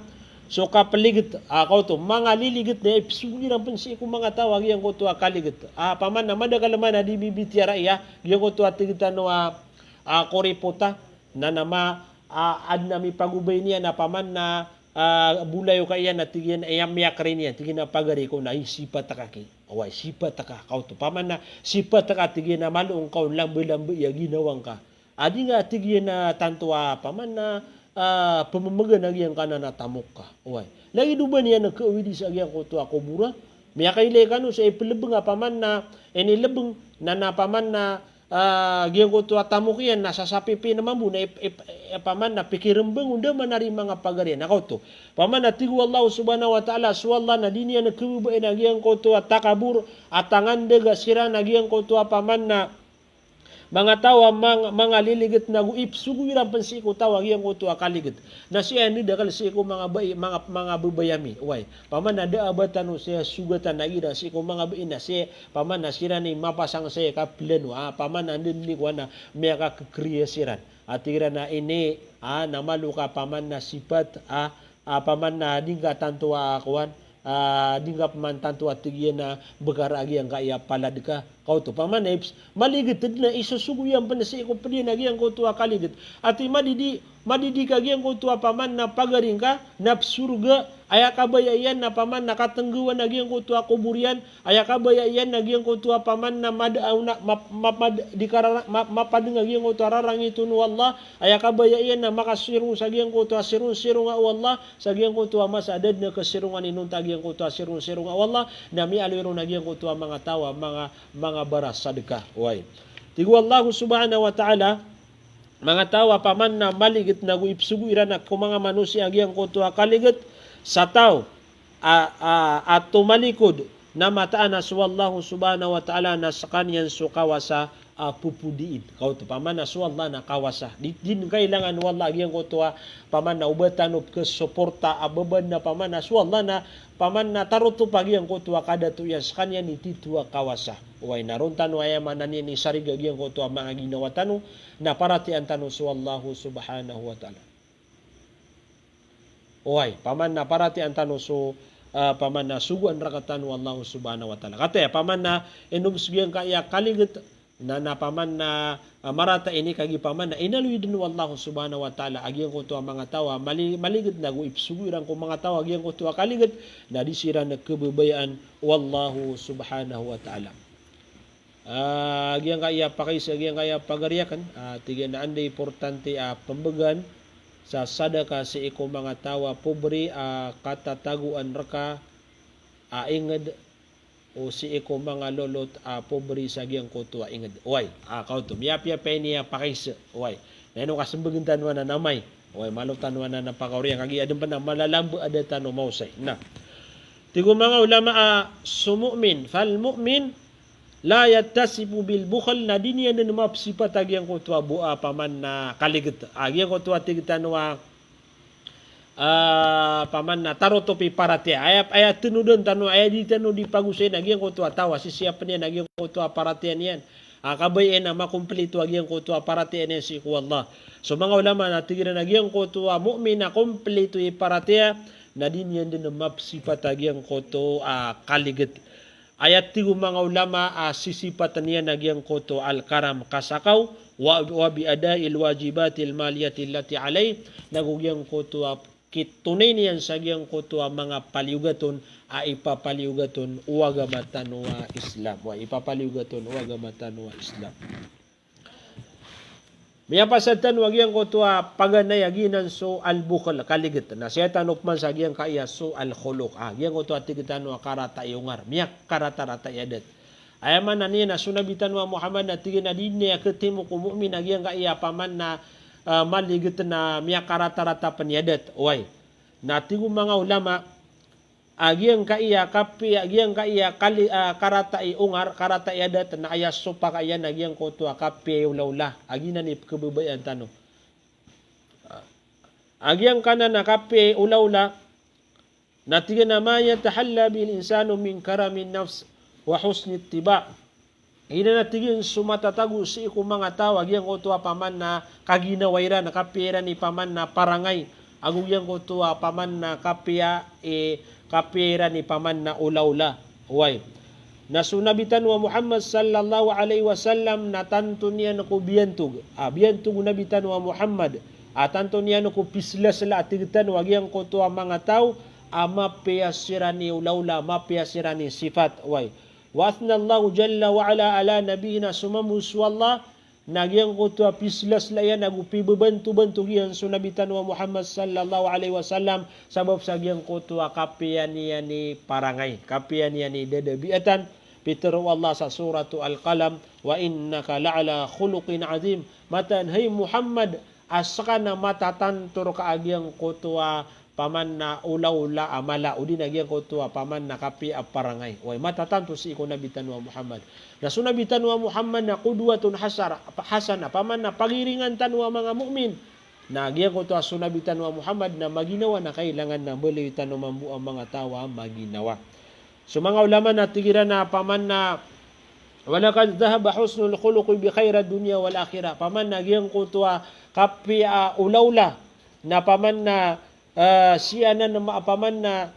so kapligit. Ah, kaoto, manga liligit na ipsogo iran pn sii ko manga taw a giyangkoto a kaligit. Ah, opama na madakl man a di bibitiyarai a giyangkoto a tig tano a, a koripota, na nama, a, adn a mipagobay niyan a opama na ah, bolayoka iyan a tig iyan, aya miyakri niyan, tig iyan a pagari ko na, ay, sipat ka ki. Oway, sipat ka, kaoto. Opama na, sipat ka, tig iyan a malo ngka on lamba-lamba iya ginawa ngka. A di nga, tig iyan a tanto a, opama na, ah, pmamgan a giyangkanan a tamok ka. Oway. Lagid o ba niyan a kaawidi sa giyangkoto a kobor a. Miyakailay kano sa iplbng a opama na, inilbng, na, na opama na, ah, giyangkoto a tamok iyan na sasapipi na mambo na ip-, ip-, opama na pikirmbng o da man ari manga pagari iyan. Na kaoto. Opama na tig o Allah subhanahu wa ta'ala, so Allah na di niyan khababayaan a giyangkoto a takabor, a tangandeg a siran a giyangkoto a opama na manga taw a mang-, manga liligit na go ipsogo iran pn sii ko taw a giyangkoto a kaligit. Na sii aya ndadakl sii ko manga bai, manga, manga babay ami. Oway. Opama na da a ba tano saya sogatan a gira sii ko manga bai na saya, opama na siran i mapasang saya kaplano. Ah, opama na ndn i kowan a miyakakriya siran. A tig iran a ini, ah, na malo ka opama na sipat, ah, ah, opama na di ngka tanto a kowan, ah, di ngka pman tanto a tig iyan a bkar a giyangkaya palad ka. Kaoto, opama na ips-, maligit dn a isosogo iyan pn sii ko pd iyan a giyangkoto a kaligit. Ati madidi, madidi ka giyangkoto a opama na pagari ngka, na psorga, aya kabaya iyan na opama na katnggawan a giyangkoto a kobor iyan, aya kabaya iyan na giyangkoto a opama na mad-, ah, na map-, map-, mad-, di karara-, map-, mapadng a giyangkoto a rarangit on o Allah, aya kabaya iyan na makasirong sa giyangkoto a sirong-sironga o Allah, sa giyangkoto a masa a da dn a kasirongan inonta a giyangkoto a sirong-sironga o Allah, na miyaaloy ron a giyangkoto a manga taw a manga, manga barasadka. Oway. Tig o Allah subhanahu wa ta'ala, manga taw a paman na maliget nago ipsogo iran ko manga manosiya a giyangkoto a kaliget sa taw a, a, a tomalikod na mataan a so Allah subhanahu wa ta'ala na skaniyan so kawasa a popodiin. Kaoto, paman na so Allah na kawasa. Di, di kailangan o Allah a giyangkoto a paman na oba tano pkhasoporta a beban na paman na so Allah na paman na tarotop a giyangkoto a kadato iyan, skaniyan i tito a kawasa. Oway, na ron tano aya maana niyan i sariga giyangkoto a manga ginawa tano, na paratiyayaan tano so Allah subhanahu wa ta'ala. Oway, paman na paratiyayaan tano so, ah, paman na sogoan rktano o Allah subhanahu wa ta'ala. Kataya, paman na inom so giyangkaya kaliget, na, na paman na, ah, marata ini kagiya paman na inaloy dn o Allah subhanahu wa ta'ala a giyangkoto a manga taw a mali-, maliget nago ipsogo iran ko manga taw a giyangkoto a kaliget, na di siran khababayaan o Allah subhanahu wa ta'ala. Ah, giyangkaya pakaiza, giyangkaya pagari akn, ah, tig iyan a anda importante a pmbgan sa sadaka sii ko manga taw a pobri a katatagoan rka a ingd o sii ko manga lolot a pobri sa giyangkoto a ingd. Oway, ah, kaoto. Miyapiya pn iya pakaiza. Oway. Na ino kasmbagn tano anan a amay. Oway, malo tano anan a pakaoriyan kagiya adn pn a malalamba a da tano maosay. Na. Tig o manga ulama a so mu'min, fal mu'min la yattasifu bil bukhl, na di niyan dn mapsipat a giyangkoto a bo-, a paman na kaliget. A giyangkoto a tig tano a, ah, paman na tarotop i paratiyaya. Aya, aya tnodn tano, aya di tano di pagosayn a giyangkoto a taw a sisiyapn iyan a giyangkoto a paratiyaya niyan. A kabaya iyan a makomplito a giyangkoto a paratiyaya niyan sii ko Allah. So manga ulama na tig iran a giyangkoto a mu'min a komplito i paratiyaya, na di niyan dn mapsipat a giyangkoto a kaliget. Aya tig o manga ulama a sisipatn iyan a giyangkoto al-karam, kasakaw, wa, wa bi ada'il wajibatil maliyati allati alayh, nago giyangkoto a kitonay niyan sa giyangkoto a manga paliyogat on a ipapaliyogat on o agama tano a Islam. Wa ipapaliyogat on o agama tano a Islam. Miyapasad tano a giyangkoto a paganay a giyanan so al-bukhl, kaliget. Na sii tano pman sa giyangkaya so al-khuluq. Ah, giyangkoto a tig tano a karata i ongar. Miyakaratarata i adat. Aya maana niyan na so Nabi tano a Muhammad na tig iyan a di niyan khatimo ko mu'min a giyangkaya paman na, ah, maliget na miyakaratarata pn i adat. Oway. Na tig o manga ulama, a giyangkaya kapiya, a giyangkaya kali-, ah, karata i ongar, karata i adat, na aya sopak iyan a giyangkoto a kapiya i olaola. A giyanan i pkhababayaan tano. A giyangkanan a kapiya i olaola, na tig iyan a ma yatahalla bihil insanu min karamin nafs wa husnit tiba'. Giyanan a tig iyan so matatago sii ko manga taw a giyangkoto a paman na kaginawa iran, kapiya iran i paman na parangay, ago giyangkoto a paman na kapiya i, kapiya iran i paman na olaola. Oway. Na so Nabi tano a Muhammad sallallahu alayhi wasallam na tanto niyan ko biyantog. Ah, biyantog o Nabi tano a Muhammad. Ah, tanto niyan ko pislasla a tig tano a giyangkoto a manga taw a mapiya siran i olaola, mapiya siran i sifat. Oway. Wa athna Allahu jalla wa ala ala nabiyina, somambo so Allah, na giyangkoto a pislasla iyan ago pibabantobantog iyan so Nabi tano a Muhammad sallallahu alayhi wasallam, sabap sa giyangkoto a kapiya niyan i parangay, kapiya niyan i dadabiatan. Pitharo o Allah sa Suratu Al-Qalam, wa innaka la'ala khuluqin azim. Mataan hay Muhammad, a ska na matatanto rka a giyangkoto a paman na olaola a mala, odi na giyangkoto a paman na kapiya a parangay. Oway, matatanto sii ko Nabi tano a Muhammad. Na so Nabi tano a Muhammad na qudwatun hasara-, hasana, paman na pagiringan tano a manga mu'min. Na giyangkoto a so Nabi tano a Muhammad na maginawa, na kailangan na mbaloy tano mambo a manga taw a maginawa. So manga ulama na tig iran a paman na, walaqad dhahaba husnul khuluqi bi khairad dunya wal akhirah. Paman na giyangkoto a kapiya a olaola, na paman na, ah, siyanan ma-, paman na,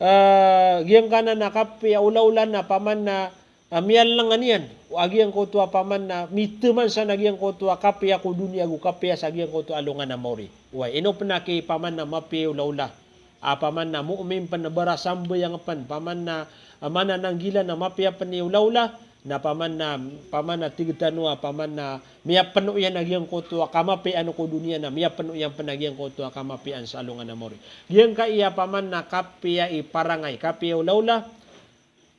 ah, giyangkanan a kapiya olaola na paman na, ah, miyalangan iyan a giyangkoto a paman na mitaman san a giyangkoto a kapiya ko doniya ago kapiya sa giyangkoto a alongan a maori. Oway, ino pn a ki paman na mapiya i olaola. Ah, paman na mu'min pn, barasambayang pn, paman na, ah, manananggilan na mapiya pn i olaola, na paman na, paman na tig tano a paman na miyapno iyan a giyangkoto a kamapiyaan ko doniya, na miyapno iyan pn a giyangkoto a kamapiyaan sa alongan a maori. Giyangkaya paman na kapiya i parangay, kapiya i olaola,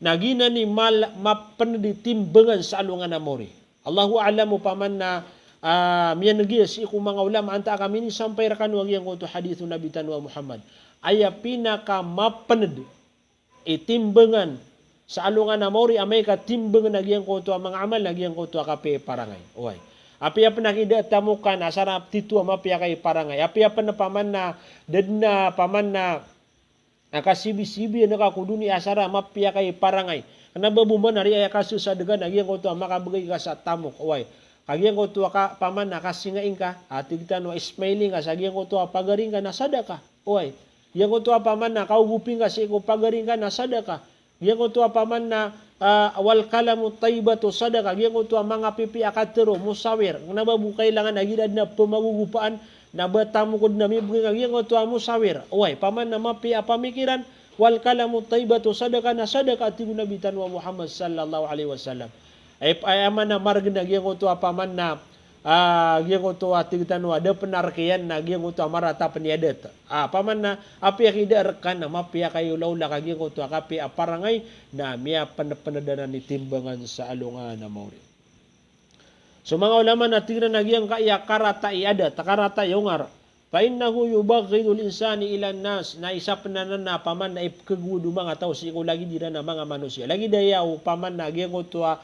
na giyanan i mal-, mapnd i timbangan sa alongan a maori. Allahu a'lam o paman na, ah, miyaneg iyan sii ko manga ulama, antaa ka minisampay rekano a giyangkoto a hadith o Nabi tano a Muhammad. Aya pinakamapnd i timbangan sa alongan a maori amay ka timbangan a giyangkoto a manga amal na giyangkoto a kapiya i parangay. Oway. Apiya pn a kida a tamok ka na asar a tito a mapiya ka i parangay. Apiya pn a paman na da dn a paman na a kasibisibian ka ko doniya asar a mapiya ka i parangay. Kna ba bo man ari aya kasasadka na giyangkoto a makabgay ka sa tamok. Oway. Ka giyangkoto a ka, paman na kasingaing ka, a tig tano a smiling ka sa giyangkoto a pagari ngka na sadaka. Oway. Giyangkoto a paman na kaogoping ka sii ko pagari ngka na sadaka. Giyangkoto a paman na, ah, wal kalamu tayyibatu sadaka. Giyangkoto a manga pipiya a katharo, musawir. Kna ba bo kailangan a igira dn a pmagogopaan, na ba tamok dn a mibgay ngka giyangkoto a musawir. Oway, paman na mapiya a pamikiran, wal kalamu tayyibatu sadaka, na sadaka, tig o Nabi tano a Muhammad sallallahu alaihi wasallam. Ay, ay, paman na margn a giyangkoto a paman na, ah, giyangkoto a tig tano a da pn a rk iyan na giyangkoto a marata pn i adat. Ah, paman na apiya kida a rk ka na mapiya ka i olaola ka giyangkoto a kapiya a parangay na miyapnpnd anan i timbangan sa alongan a maori. So manga ulama na tig iran a giyangkaya karata i adat, karata i ongar. Fa innahu yubghidul insani ilan nas, na isa pn anan na paman na ipkhagowad o manga taw sii ko lagid iran a manga manosiya. Lagid aya o paman na giyangkoto a,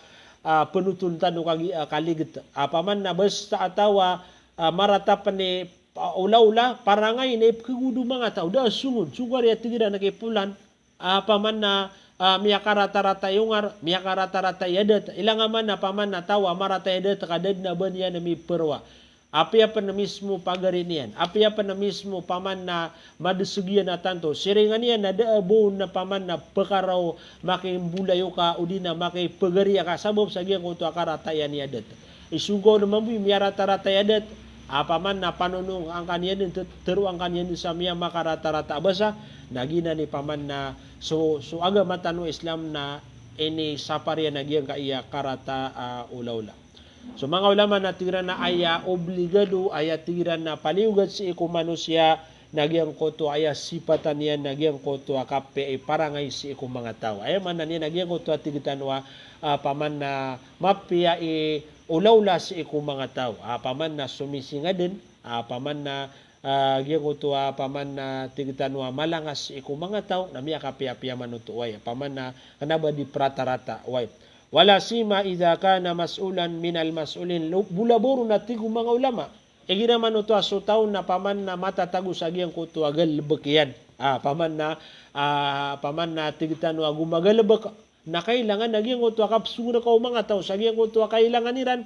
ah, pnotol tano ka gi-, ah, kaligit. Ah, paman na basta a taw a, ah, marata pn i, ah, olaola, parangay na ipkhagowad o manga taw. Da a songon, sokari a tig iran a ki polan. Ah, paman na, ah, miyakaratarata i ongar, miyakaratarata i adat. Ilay nga man a paman na taw a marata i adat ka da dn a ba niyan miprwa. Apiya pn mismo pagari niyan. Apiya pn mismo paman na madeseg iyan a tanto. Siringan iyan na da a ba on na paman na pkaraw makimbolay o ka odi na makipagari a ka sabap sa giyangkoto a karata iyan i adat. Isogo na mambo i miyaratarata i adat, a paman na panonong angka niyan dn, te-, tero angka niyan dn sa miyamakaratarataa basa, na giyanan i paman na so, so agama tano a Islam na inisapar iyan a giyangkaya karata a olaola. So manga ulama na tig iran a aya obligado, aya tig iran a paliyogat sii ko manosiya, na giyangkoto a aya sipatan iyan na giyangkoto a kapiya i parangay sii ko manga taw. Aya maana niyan na giyangkoto a tig tano a, ah, paman na mapiya i olaola sii ko manga taw. Ah, paman na somisinga dn, ah, paman na, ah, giyangkoto a paman na tig tano a malanga sii ko manga taw, na miyakapiyapiya man oto, oway. Paman na kna ba di pratarata, oway. Wala siyama idha kana mas'ulan minal mas'ulin. Lo-, bo labo ron a tig o manga ulama. Igira man oto a so taw na paman na matatago sa giyangkoto a galbk iyan. Ah, paman na, ah, paman na tig tano a gomagalbk. Na kailangan a giyangkoto a kapsong rka o manga taw sa giyangkoto a kailangan iran.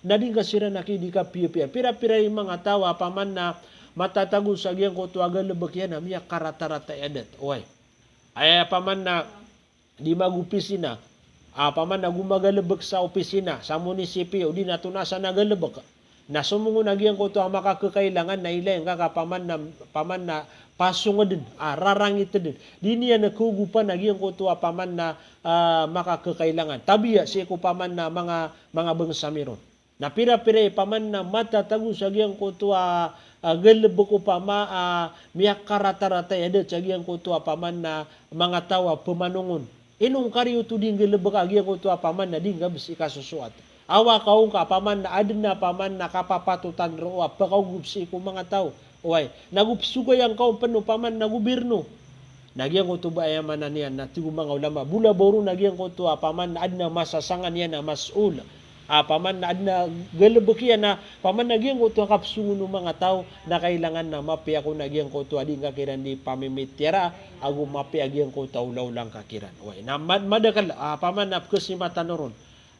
Na di ngka siran a ki di kapiyapiya. Pirapira i manga taw a paman na matatago sa giyangkoto a galbk iyan a miyakaratarata i adat. Oway. Aya paman na di mag-opisina, ah, paman na gomagalbk sa opisina, sa munisipyo, odi na tonaa san a galbk. Na somongon a giyangkoto a makakakailangan na ilay ngka ka paman na, paman na pasong dn, ah, rarangit dn. Di niyan kaogopan a giyangkoto a paman na, ah, makakakailangan. Tabiya sii ko paman na manga, manga bangsa mi ron. Na pirapira i paman na matatago sa giyangkoto a, a, galbk opama a miyakaratarata i adat sa giyangkoto a paman na manga taw a pmanongon. Ino ngka riyo oto di nggalbk a giyangkoto a paman na di ngka bs ikasosoat. Awa ka on ka paman na adn a paman na kapapatotan roo a pakaogop sii ko manga taw. Oway, na go psogayan ka on pn opama na gobirno. Na giyangkoto ba aya maana niyan na tig o manga ulama, bo labo ron a giyangkoto a paman na adn a masasangan iyan a mas'ul. A paman na adn a galbk iyan a paman na giyangkoto a kapsongon o manga taw na kailangan na mapiya kon a giyangkoto a di ngka kiran di pamimitiyaraa ago mapiya a giyangkoto a olaola ngka kiran. Oway, na mad-, madakl a paman na pkhasima tano ron.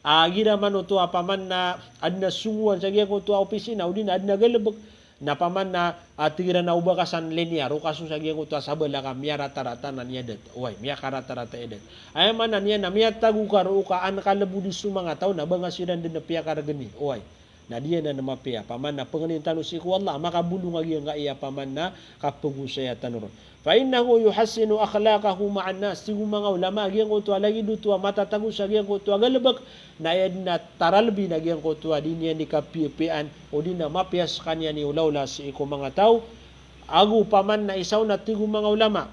A, igira man oto a paman na adn a songowan sa giyangkoto a opisina, odi na adn a galbk, na paman na, a, tig iran a o ba ka san linya, roo ka so sa giyangkoto a sabala ka miyaratarata anan i adat. Oway, miyakaratarata i adat. Aya maana niyan na miyatago ka roo ka an kalbodi so manga taw na ba nga siran dn a piyakargni. Oway. Na di anan mapiya, paman na pangnin tano sii ko Allah, makabolong a giyangkaya paman na kapagosaya tano ron. Fa innahu yuhassinu akhlaqahu ma'an nas. Tig o manga ulama, giyangkoto a lagid oto a matatago sa giyangkoto a galbk, na aya dn a taralbi na giyangkoto a di niyan di kapiyapiyaan, odi na mapiya skaniyan i olaola sii ko manga taw. Ago paman na isa on a tig o manga ulama.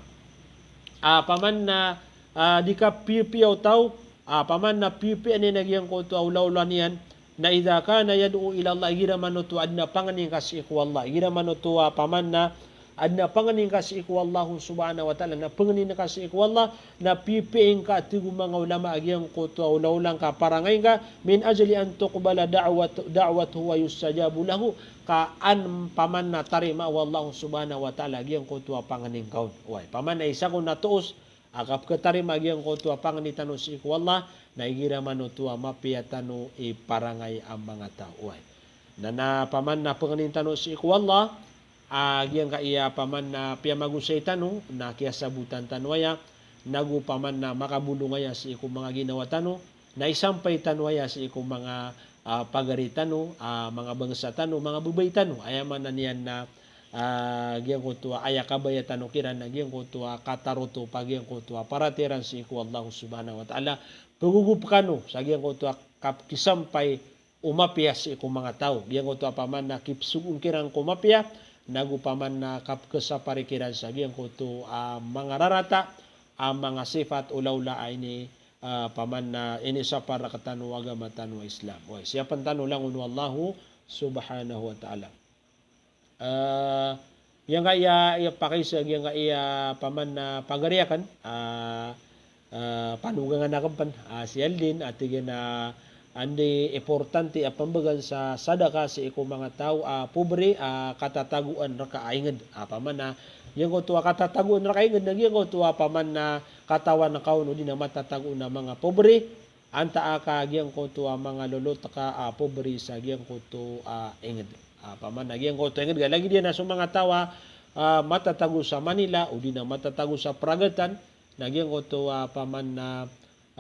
A, paman na, a, di kapiyapiya o taw, a, paman na piyapiyaan iyan a giyangkoto a olaola niyan, Na idha kana yad'u ila Allah, igira man oto a adn a pangni ngka sii ko Allah, igira man oto a paman na adn a pangni ngka sii ko Allah subhanahu wa ta'ala, na pangni ngka sii ko Allah, na pipiya ngka, tig o manga ulama, a giyangkoto a olaola ngka, parangay ngka, min ajli an tuqbala da'wat-, da'watuhu wa yustajabu lahu, ka an paman na tarimaa o Allah subhanahu wa ta'ala giyangkoto a pangni ngka on. Oway, paman na isa kon a toos a kapkhatarima giyangkoto a pangni tano sii ko Allah, na igira man oto a mapiya tano i parangay a manga taw. Oway. Na, na paman na pangni tano sii ko Allah, a giyangkaya paman na piyamagosay tano, na kiyasabotan tano aya, nago paman na makabolong aya sii ko manga ginawa tano, na isampay tano aya sii ko manga, ah, pagari tano, ah, manga bangsa tano, manga babay tano. Aya maana niyan na, ah, giyangkoto a aya kabaya tano kiran na giyangkoto a katarotop a giyangkoto a paratiyaya iran sii ko Allah subhanahu wa ta'ala. Pagogop kano sa giyangkoto a kapkisampay o mapiya sii ko manga taw. Giyangkoto a paman na kipsogoon kiran ko mapiya, nago paman na kapkhasapari kiran sa giyangkoto a manga rarata, a manga sifat olaola a ini, ah, paman na inisapar rktano o agama tano a Islam. Oway, siyapn tano langon o Allah subhanahu wa ta'ala. Ah, giyangkaya, iya pakaiza, giyangkaya paman na pagari akn, ah, ah, panogangan akn pn, ah, si Aldin, a tig iyan a anda i importante a pmbgan sa sadaka sii ko manga taw a pobre, a katatagoan rka a ingd. Ah, paman na giyangkoto a katatagoan rka a ingd na giyangkoto a paman na katawan ka on odi na matatago on a manga pobre, antaa ka giyangkoto a manga lolot ka a pobre sa giyangkoto a ingd. Ah, paman na giyangkoto a ingd ka, lagid iyan a so manga taw a, ah, matatago sa Manila, odi na matatago sa Pragatan, na giyangkoto a paman na,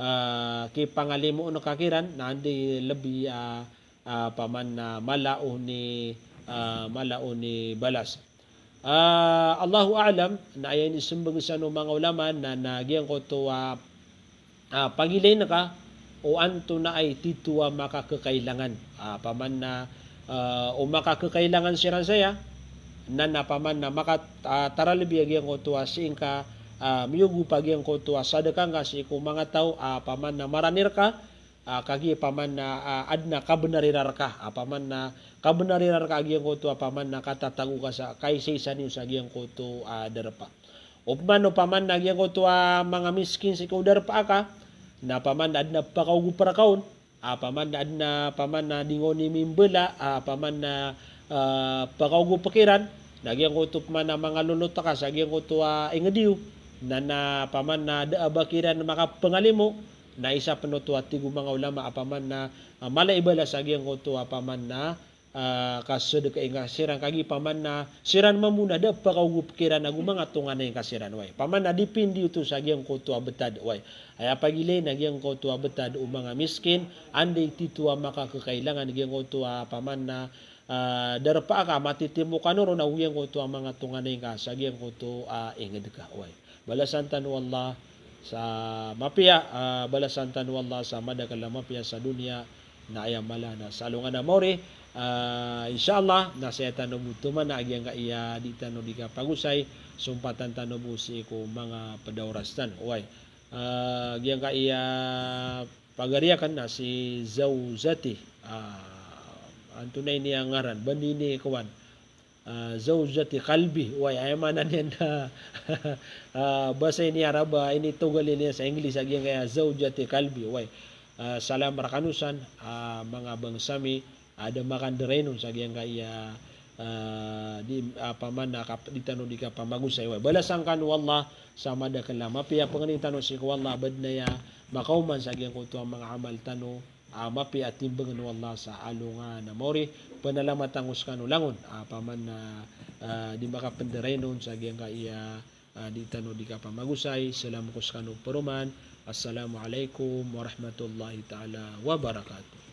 ah, kipangalimoon ka kiran, na anda i lbi a, ah, paman na mala o ini, ah, mala o ini balas. Ah, Allahu a'lam, na aya inismbag san o manga ulama na, na giyangkoto a, ah, pagilayn ka o antonaa i tito a makakakailangan. Ah, paman na, ah, o makakakailangan siran saya, na, na paman na maka, ah, taralbi a giyangkoto a sii ngka, ah, miyogop a giyangkoto a sadaka ngka sii ko manga taw, ah, paman na marani rka, ah, kagiya paman na, ah, adn a kabnar iran rka, ah, paman na kabnar iran rka a giyangkoto a paman na katatago ka sa kaisaisa niyo sa giyangkoto a darpa. Opama o paman na giyangkoto a manga miskin sii ko darpa aka, na paman na adn a pakaogop rka on, ah, paman na adn a paman na di ngka on mimbala, ah, paman na, ah, pakaogop kiran, na giyangkoto paman na manga lolot ka sa giyangkoto a ingd iyo, na, na paman na da a ba kiran makapangalimo, na isa pn oto a tig o manga ulama a paman na, ah, mala i balas a giyangkoto a paman na, ah, kasadka ingka siran kagiya paman na siran mambo na da a pakaogop kiran ago manga tonganay ngka siran, oway. Paman na dipindi oto sa giyangkoto a btad, oway. Aya pagilayn na giyangkoto a btad o manga miskin, anda i tito a makakakailangan giyangkoto a paman na, ah, darpa aka, matitimo kano ron ago giyangkoto a manga tonganay ngka sa giyangkoto a ingd ka, oway. Balasan tano o Allah sa mapiya, ah, balasan tano o Allah sa madakl a mapiya sa doniya, na aya mala na sa alongan a maori. Ah, insha Allah, na saya tano bo toman a giyangkaya di tano di kapagosay, sompatan tano bo sii ko manga pd a oras tano. Oway. Ah, giyangkaya pagari akn na si Zawjati. Ah, antonaa ini a ngaran, ba ini kowan. Ah, Zawjati Qalbi. Oway, aya maana niyan na, ah, basa ini Arab, ah, initogal iyan sa English a giyangkaya Zawjati Qalbi. Oway. Ah, salam rkano san, ah, manga bangsa mi, ah, da makandarainon sa giyangkaya, ah, di, ah, paman na kap-, di tano di kapamagosay. Oway. Balasan kano o Allah sa madakl a mapiya, pangnin tano sii ko Allah a badn aya makaoma sa giyangkoto a manga amal tano, ah, mapiya a timbangn o Allah sa alongan a maori. Panalamatan ko skano langon, ah, paman na, ah, di makapndarainon sa giyangkaya, ah, di tano di kapamagosay. Salam ko skano paroman. Assalamu alaikum warahmatullahi ta'ala wabarakatuh.